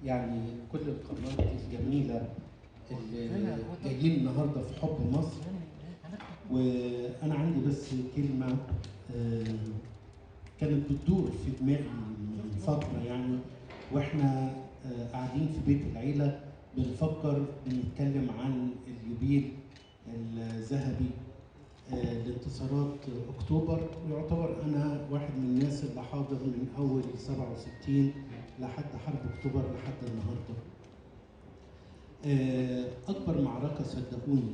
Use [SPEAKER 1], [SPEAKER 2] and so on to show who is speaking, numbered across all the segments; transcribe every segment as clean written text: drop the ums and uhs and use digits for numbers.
[SPEAKER 1] يعني كل القنوات الجميلة اللي جايين النهارده في حب مصر. وانا عندي بس كلمة كانت بتدور في دماغي من فترة، يعني واحنا قاعدين في بيت العيلة بنفكر بنتكلم عن اليوبيل الذهبي لانتصارات اكتوبر. يعتبر انا واحد من الناس اللي حاضر من اول 67 لحد حرب اكتوبر لحد النهارده. اكبر معركة صدقوني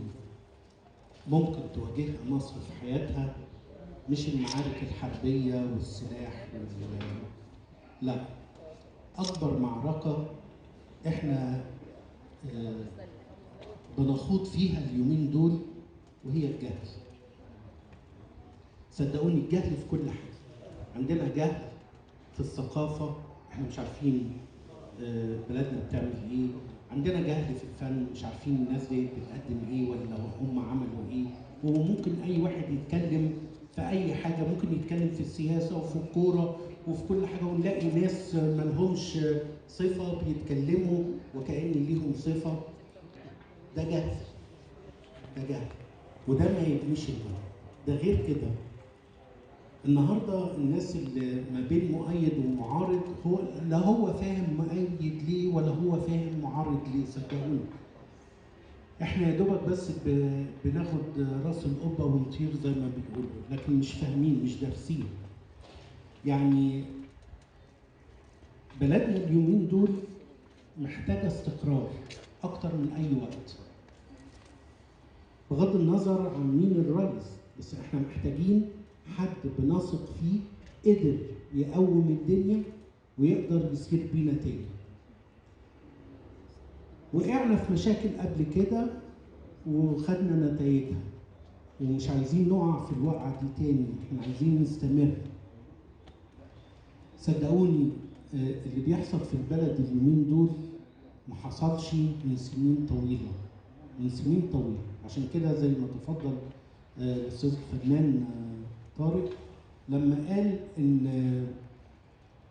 [SPEAKER 1] ممكن تواجهها مصر في حياتها مش المعارك الحربية والسلاح لا، اكبر معركة احنا بنخوض فيها اليومين دول وهي الجهل. صدقوني الجهل في كل حاجة. عندنا جهل في الثقافة، احنا مش عارفين بلدنا بتعمل ايه. عندنا جهل في الفن، مش عارفين الناس دي بتقدم ايه ولا هم عملوا ايه. وممكن اي واحد يتكلم في اي حاجة، ممكن يتكلم في السياسة وفي الكورة وفي كل حاجة، ونلاقي ناس مالهمش صفة بيتكلموا وكأن ليهم صفة. ده جهل، ده جهل، وده ما يبنيش البلد. ده غير كده النهارده الناس اللي ما بين مؤيد ومعارض، هو لا هو فاهم مؤيد ليه ولا هو فاهم معارض ليه. صدقوني احنا يا دوبك بس بناخد راس القبة ونطير زي ما بيقولوا، لكن مش فاهمين، مش دارسين. يعني بلدنا اليومين دول محتاجه استقرار اكتر من اي وقت، بغض النظر عن مين الرئيس، بس احنا محتاجين حد بنثق فيه قدر يقوم الدنيا ويقدر يسير بينا تاني. وقعنا في مشاكل قبل كده وخدنا نتائجها، ومش عايزين نقع في الوقعة دي تاني، احنا عايزين نستمر. صدقوني اللي بيحصل في البلد اليومين دول ما حصلش من سنين طويلة، من سنين طويلة. عشان كده زي ما تفضل الأستاذ الفنان طارق لما قال إن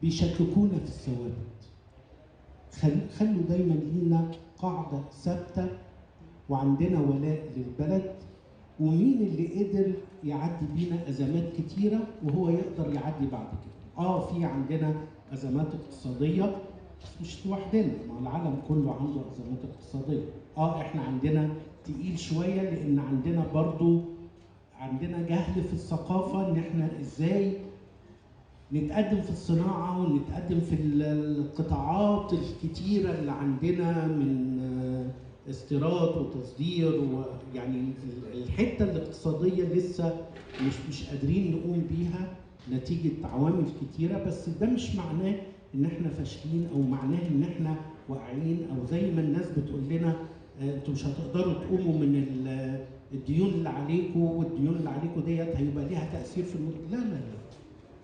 [SPEAKER 1] بيشككونا في الثوابت، خلوا دايما لينا قاعدة ثابتة وعندنا ولاء للبلد، ومين اللي قدر يعدي بينا أزمات كتيرة وهو يقدر يعدي بعد كده. في عندنا أزمات اقتصادية بس مش لوحدنا، ما العالم كله عنده أزمات اقتصادية. احنا عندنا تقيل شوية لأن عندنا برضو عندنا جهل في الثقافة، إن احنا إزاي نتقدم في الصناعة ونتقدم في القطاعات الكتيرة اللي عندنا من استيراد وتصدير، ويعني الحتة الاقتصادية لسه مش قادرين نقوم بيها نتيجة عوامل كتيرة. بس ده مش معناه إن احنا فاشلين أو معناه إن احنا واقعين، أو زي ما الناس بتقول لنا انتوا مش هتقدروا تقوموا من الديون اللي عليكم، والديون اللي عليكم ديت هيبقى ليها تأثير في لا لا لا.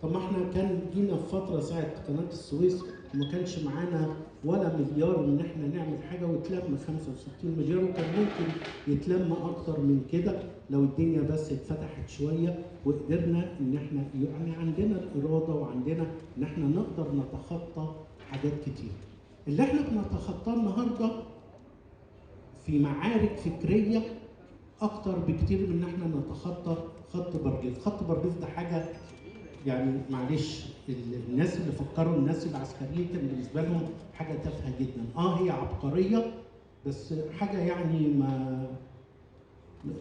[SPEAKER 1] طب ما احنا كان جينا في فترة ساعة قناة السويس وما كانش معانا ولا مليار ان احنا نعمل حاجة، واتلم 65 مليار، وكان ممكن يتلم اكتر من كده لو الدنيا بس اتفتحت شوية وقدرنا ان احنا يعني عندنا الارادة وعندنا ان احنا نقدر نتخطى حاجات كتير. اللي احنا بنتخطاه النهارده في معارك فكرية اكتر بكتير من ان احنا نتخطى خط بارليف. خط بارليف ده حاجة يعني معلش الناس اللي فكروا، الناس العسكريين كان بالنسبة لهم حاجة تافهة جدا. هي عبقرية بس حاجة يعني ما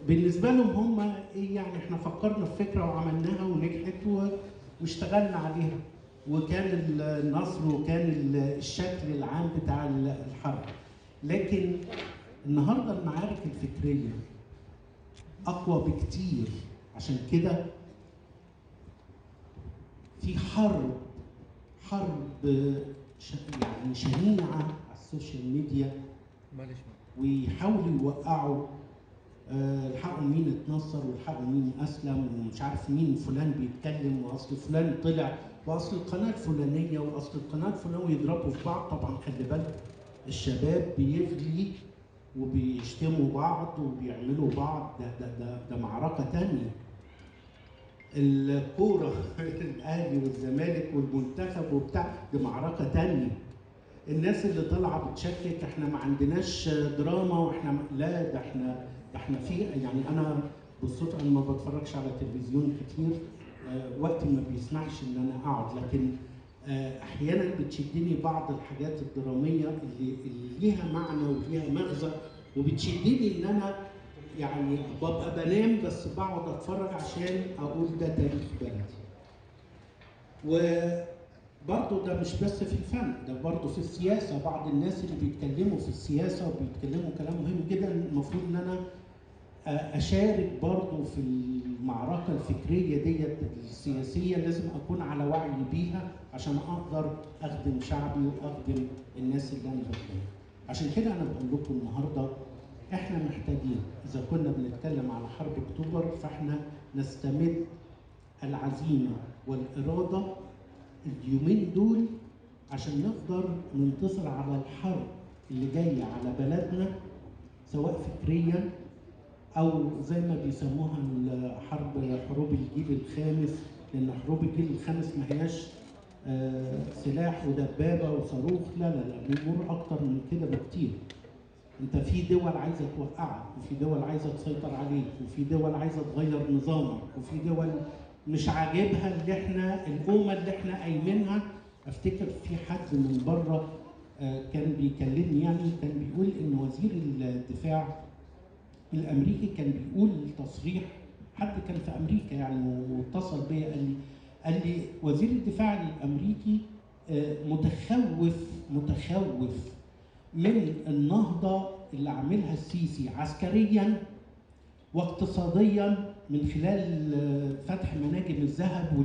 [SPEAKER 1] بالنسبة لهم هم ايه، يعني احنا فكرنا في فكرة وعملناها ونجحت واشتغلنا عليها، وكان النصر وكان الشكل العام بتاع الحرب. لكن النهارده المعارك الفكرية اقوى بكتير، عشان كده في حرب يعني شنيعه على ال social media، ويحاولوا يوقعوا الحقوا مين اتنصر والحقوا مين اسلم ومش عارف مين فلان بيتكلم واصل فلان طلع واصل القناة الفلانية واصل القناة الفلانية، ويضربوا في بعض. طبعا خلي بالك الشباب بيغلي وبيشتموا بعض وبيعملوا بعض، ده ده ده ده معركة ثانية. الكورة الاهلي والزمالك والمنتخب وبتاع، دي معركة ثانية. الناس اللي طالعه بتشكك احنا ما عندناش دراما واحنا لا، ده احنا في، يعني انا بالصدفة انا ما بتفرجش على تلفزيون كتير، وقت ما بيسمحش ان انا اقعد، لكن احيانا بتشدني بعض الحاجات الدرامية اللي ليها معنى وليها مغزى، وبتشدني ان انا يعني ببقى بنام بس بقعد اتفرج عشان اقول ده تاريخ بلدي. وبرضه ده مش بس في الفن، ده برضه في السياسة. بعض الناس اللي بيتكلموا في السياسة وبيتكلموا كلام مهم جدا، المفروض ان انا اشارك برضه في المعركة الفكرية ديت السياسية، لازم اكون على وعي بيها عشان اقدر اخدم شعبي واخدم الناس اللي انا بخدمها. عشان كده انا بقول لكم النهارده احنا محتاجين، اذا كنا بنتكلم على حرب اكتوبر فاحنا نستمد العزيمة والارادة اليومين دول عشان نقدر ننتصر على الحرب اللي جاية على بلدنا، سواء فكريا او زي ما بيسموها الحرب، حروب الجيل الخامس، لان حروب الجيل الخامس ما هياش سلاح ودبابه وصاروخ، لا لا لا، الامور اكتر من كده بكتير. انت في دول عايزه توقعك، وفي دول عايزه تسيطر عليك، وفي دول عايزه تغير نظامك، وفي دول مش عاجبها اللي احنا الامة اللي احنا قايمينها. افتكر في حد من بره كان بيكلمني، يعني كان بيقول ان وزير الدفاع الامريكي كان بيقول تصريح، حد كان في امريكا يعني واتصل بيا قال لي وزير الدفاع الامريكي متخوف من النهضة اللي عاملها السيسي عسكريا واقتصاديا من خلال فتح مناجم الذهب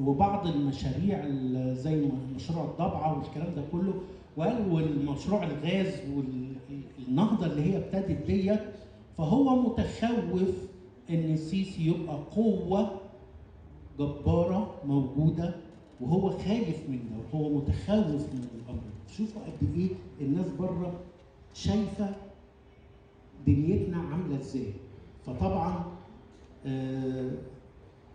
[SPEAKER 1] وبعض المشاريع زي مشروع الضبعه والكلام ده كله، والمشروع الغاز والنهضه اللي هي ابتدت ديت. فهو متخوف ان السيسي يبقى قوة جبارة موجودة، وهو خايف من ده، وهو متخوف من الامر. شوفوا قد ايه الناس بره شايفه دنيتنا عامله ازاي. فطبعا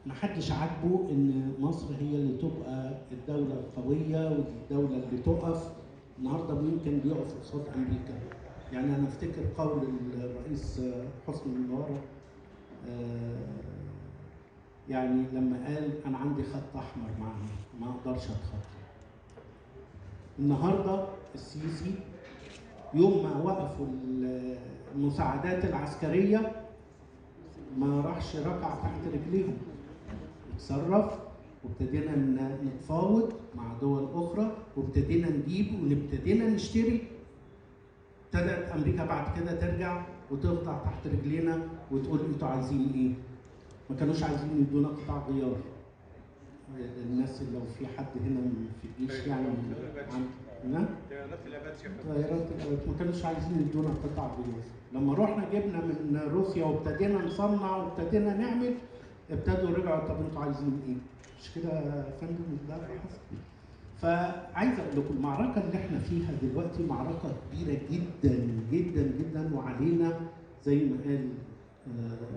[SPEAKER 1] محدش عاجبه ان مصر هي اللي تبقى الدولة القوية والدولة اللي تقف. النهارده مين كان بيقف قصاد امريكا؟ يعني انا افتكر قول الرئيس حسني مبارك يعني لما قال انا عندي خط احمر مع امريكا ما اقدرش اتخطى. النهارده السيسي يوم ما وقفوا المساعدات العسكرية ما راحش ركع تحت رجليهم، اتصرف وابتدينا نتفاوض مع دول اخرى، وابتدينا نجيب وابتدينا نشتري. ابتدت امريكا بعد كده ترجع وتخضع تحت رجلينا وتقول انتوا عايزين ايه؟ ما كانوش عايزين يدونا قطع غيار. الناس اللي لو في حد هنا في الجيش يعني
[SPEAKER 2] طيارات الاباتشي،
[SPEAKER 1] طيارات الاباتشي ما كانوش عايزين يدونا قطع غيار. لما رحنا جبنا من روسيا وابتدينا نصنع وابتدينا نعمل، ابتدوا رجعوا طب انتوا عايزين ايه؟ مش كده يا فندم؟ ده اللي حصل. فعايز اقول لكم المعركة اللي احنا فيها دلوقتي معركة كبيرة جدا جدا جدا، وعلينا زي ما قال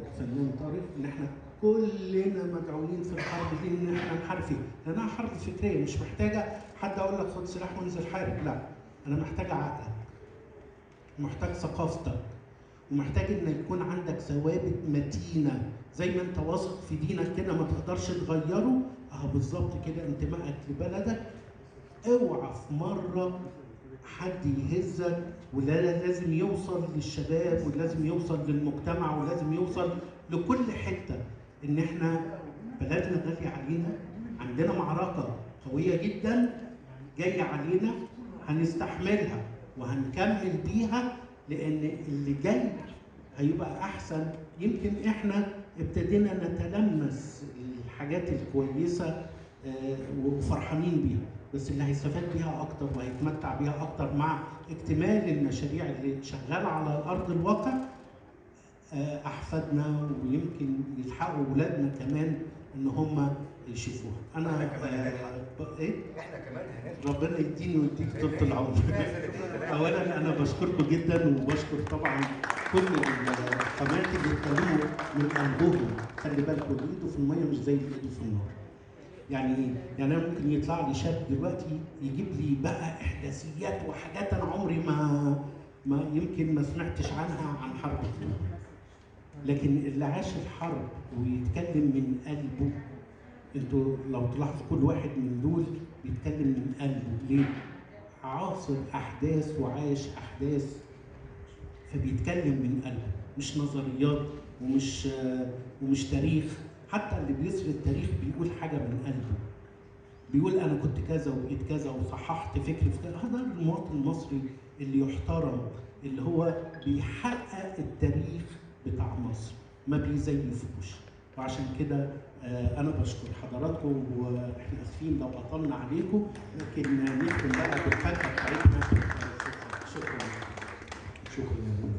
[SPEAKER 1] الفنان طارق ان احنا كلنا مدعوين في الحرب دي ان احنا نحارب فيها، لانها حرب فكرية، مش محتاجه حد اقول لك خد سلاح وانزل حارب، لا، انا محتاج عقلك، محتاج ثقافتك، ومحتاج ان يكون عندك ثوابت متينة، زي ما انت واثق في دينك كده ما تقدرش تغيره، اهو بالظبط كده انتمائك لبلدك. اوعى في مرة حد يهزك، ولا لازم يوصل للشباب، ولازم يوصل للمجتمع، ولازم يوصل لكل حتة ان احنا بلدنا غالية علينا، عندنا معركة قوية جدا جاية علينا، هنستحملها وهنكمل بيها، لان اللي جاي هيبقى احسن. يمكن احنا ابتدينا نتلمس الحاجات الكويسة وفرحانين بيها، بس اللي هيستفاد بيها اكتر وهيتمتع بيها اكتر مع اكتمال المشاريع اللي شغالة على ارض الواقع احفادنا، ويمكن يلحقوا اولادنا كمان ان هم يشوفوها. انا
[SPEAKER 3] احنا كمان
[SPEAKER 1] ايه؟
[SPEAKER 3] احنا كمان هنلحق،
[SPEAKER 1] ربنا يديني ويديك طول العمر. اولا انا بشكركم جدا، وبشكر طبعا كل القنوات اللي اتكلموا من قلبهم. خلي بالكم اللي ايده في المية مش زي اللي ايده في النار. يعني ايه؟ يعني انا ممكن يطلع لي شاب دلوقتي يجيب لي بقى احداثيات وحاجات انا عمري ما يمكن ما سمعتش عنها عن حرب اكتوبر. لكن اللي عاش الحرب ويتكلم من قلبه، انتوا لو تلاحظوا كل واحد من دول بيتكلم من قلبه، ليه؟ عاصر احداث وعاش احداث، فبيتكلم من قلبه، مش نظريات ومش تاريخ. حتى اللي بيسرد التاريخ بيقول حاجة من قلبه، بيقول انا كنت كذا وبقيت كذا وصححت فكري في كذا. هذا المواطن المصري اللي يحترم، اللي هو بيحقق التاريخ بتاع مصر، ما بيزيفوش. وعشان كده انا بشكر حضراتكم، واحنا اسفين لو اطلنا عليكم، لكن نختم بقى بالفاكهه بتاعتنا. شكرا.
[SPEAKER 4] شكرا.